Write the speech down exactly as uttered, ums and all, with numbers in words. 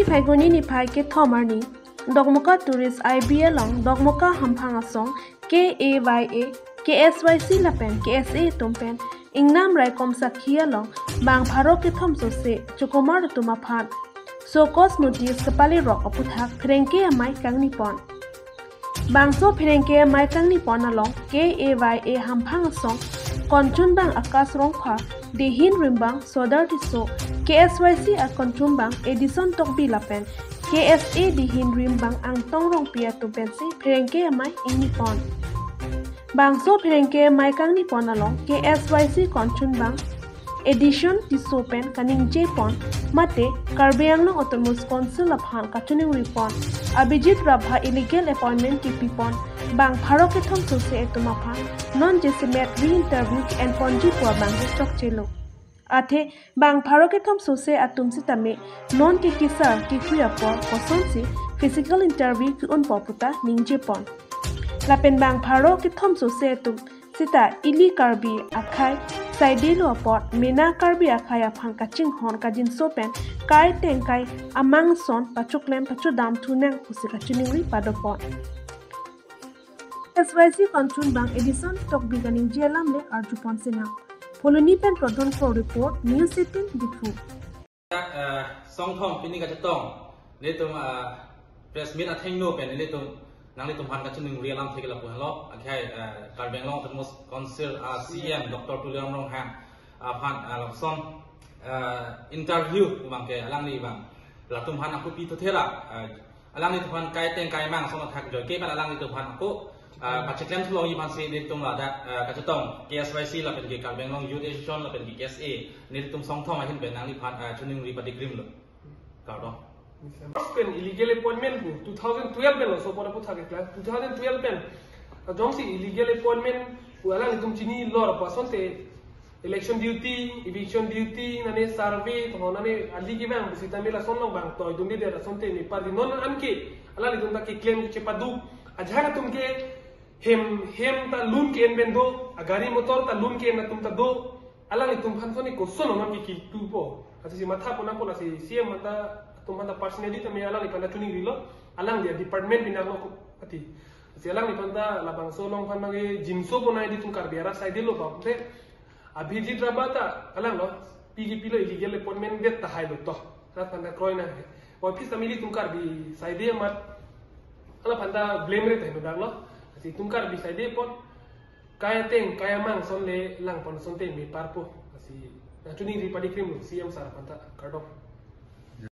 Phaiguni niphai kethom arni Dokmoka Tourist I B along Dokmoka Hamphang Asong K A Y A, K S Y C lapen K S A atum pen ingnam raikom sakhi along bang pharo kethom sose chukomar atum aphan show cause notice kapale rok aputhak pherangke amei kangni pon. Bangso pherangke amei kangni pon along K A Y A Hamphang Asong konchunbang Akash Rongpha, Dihin Rimbang Sodar Tisso, K S Y C akonchunbang Edison Tokbi lapen K S A Dihin Rimbang Angtong Rongpi atum pensi pherangke amei ingni pon. Bangso pherangke amei kangni pon along K S Y C konchunbang Edison Tisso pen kaningje pon, mate Karbi Anglong Autonomous Council aphan kachiningri pon, Abhijit Rabha illegal appointment kipi pon bang pharo kethom sose atum aphan non jasemet re-interview ke-en ponji pu abang ke chokchelo. Athe bang pharo kethom sose atum sitame non ke kisar kikui apor kosonsi physical interview ke-un po puta ningje pon. Lapen bang pharo kethom sose atum sita ili Karbi akhei saidelo apot mena Karbi akhei aphan kachinghon kajinso pen kai tengkai amang ason pachoklem pachodam thunang pusi kachiningri pado pon. S Y C konchunbang Edison Tokbi kaningje alam le arju pon sinang. Phuloni pen Prodhon Kro report, News eighteen Diphu. Eh, Songthom pini kachetong nelitum, eh, press meet athengno pen nelitum nanglitum aphan kachiningri alam thek lapu helo, akhei, eh, Karbi Anglong Autonomous Council, ah, C M Doctor Tuliram Ronghang aphan, ah, lapuson, eh, interview pu abang ke alangli abang latum aphan ako pi thothe ra, eh, alanglitum aphan kai tengkai amang ason athak joike pen alanglitum aphan ako, ah, pachiklem thulongji aphansi nelitum ladak, ah, kachetong K S Y C lapen ke Karbi Anglong Youth Association lapen ke K S A nelitum Songthom ahin pen nangliphan, ah, chiningri padikrimlo. Kardom. First pen illegal appointment pu two thousand twelve pen lo, so pora pu thak ikla two thousand twelve pen. Jongsi illegal appointment pu alanglitum chinilo apot asonte election duty, eviction duty, nane survey, to nane ali kevang pusitame lason along bang toi dun dede asonte mepar di non anke alanglitum ta keklem chepadu ajahak atum ke hem, hem ta loan ke-en pen do, agari motor ta loan ke-en atum ta do, alanglitum aphan soni koson non ke kitu po. Atsi matha pon apot lasi C M aphan ta, atum aphan ta personally tame alangliphan ta chiningrilo, alangli department binaklo ko ati. Atsi alangliphan ta labangso along aphan mage jinso pon nai di tum Karbi arat saidelo ba te. Abhijit Rabha ta alanglo, pi kepilo illegal appointment det tahai lo to. Rat aphan ta kroi nang he. Office ta ilitum Karbi saide amat alangphan ta blame re tahai lo dak lo. Atsi tum Karbi saide apot kai ateng kai amang ason le lang pon asonte mepar po. Atsi nangchiningri padikrimlo C M sir aphan ta, kardom.